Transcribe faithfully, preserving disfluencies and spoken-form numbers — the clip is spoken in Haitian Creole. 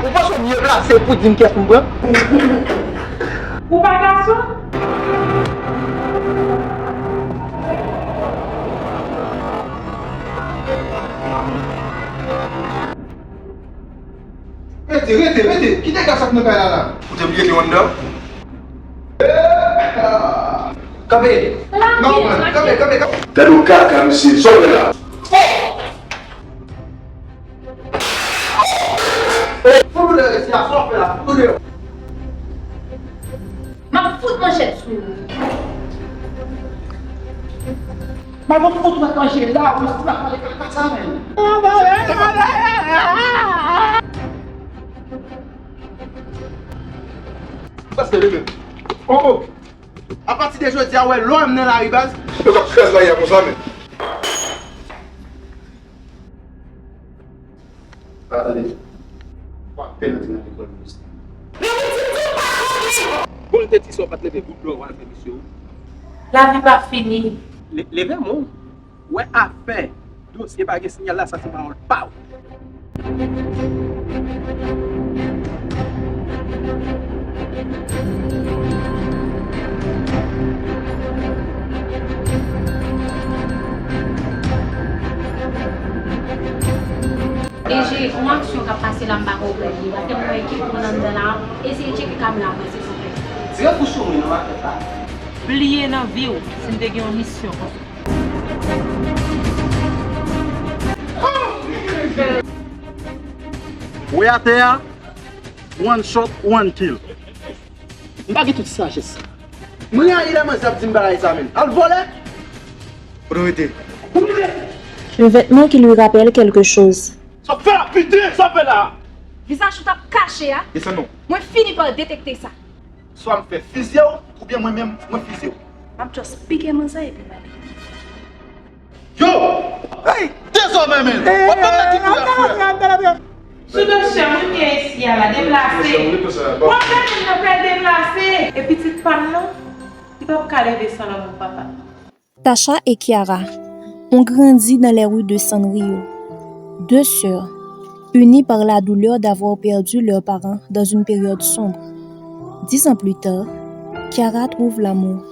Ou panse w mye plase pou di m kiyès m pran? Ou pa gason? Rete, rete, rete! Kite gason nan kay la la! Ou te bliye ke w anndan? Kanpe! Kanpe, kanpe, kanpe! Gade yon kaka, mesye, sa w fè la? Fout ou deyò isi a, sa w fè la? Fout ou deyò! M ap fout manchèt sou ou. M ap fout ou ak Angela, ou fout ak manje kaka sa menm. Sa se li menm. Oh, oh. Apati de jodi a, w wè lò m nan lari baz. Yo k ap kraz lari a konsa menm. Atande. W ap pè nan ti nan lekòl misye. Bon, l te di sa w pa t leve bout dlo w al fè misye ou. Lavi pa fini. Le- Leve men w. Wè afè dosye pa gen siyal la, sa se pawòl pa w. D G, yon aksyon k ap pase la, m pa konprann li. Paske m wè ekip moun anndan la, eseye tcheke kamera mwen, silvouplè. Tire fou sou mwen non, makèt la. Bliye nan vi w, si n te gen yon misyon konsa. Wè atè a, one shot, one kill. M pa gen tout sajès sa. M rayi lè manzè ap di m bagay sa menm. Al vòlè! Kote w rete? Kote w rete? Le vêtement qui lui rappelle quelque chose. Sa w fè la, piten? Sa w fè la? Vizaj ou t ap kache a, desann non, mwen fini pa detekte sa. Swa m fè fizye w, oubyen mwen menm, mwen fizye w. M ap just pike manzè epi m ale. Yo! Hey! Dezòmè, men! W ap ban m mèt li kouri a frè! Sou dosye a, moun ki isi a la, deplase. Pwoblèm moun nan fè l deplase. E pitit pa m nan, li p ap ka leve san lanmou papa. Tasha et Kiara ont grandi dans les rues de Sanrio. Deux sœurs, unies par la douleur d'avoir perdu leurs parents dans une période sombre. Dix ans plus tard, Kiara trouve l'amour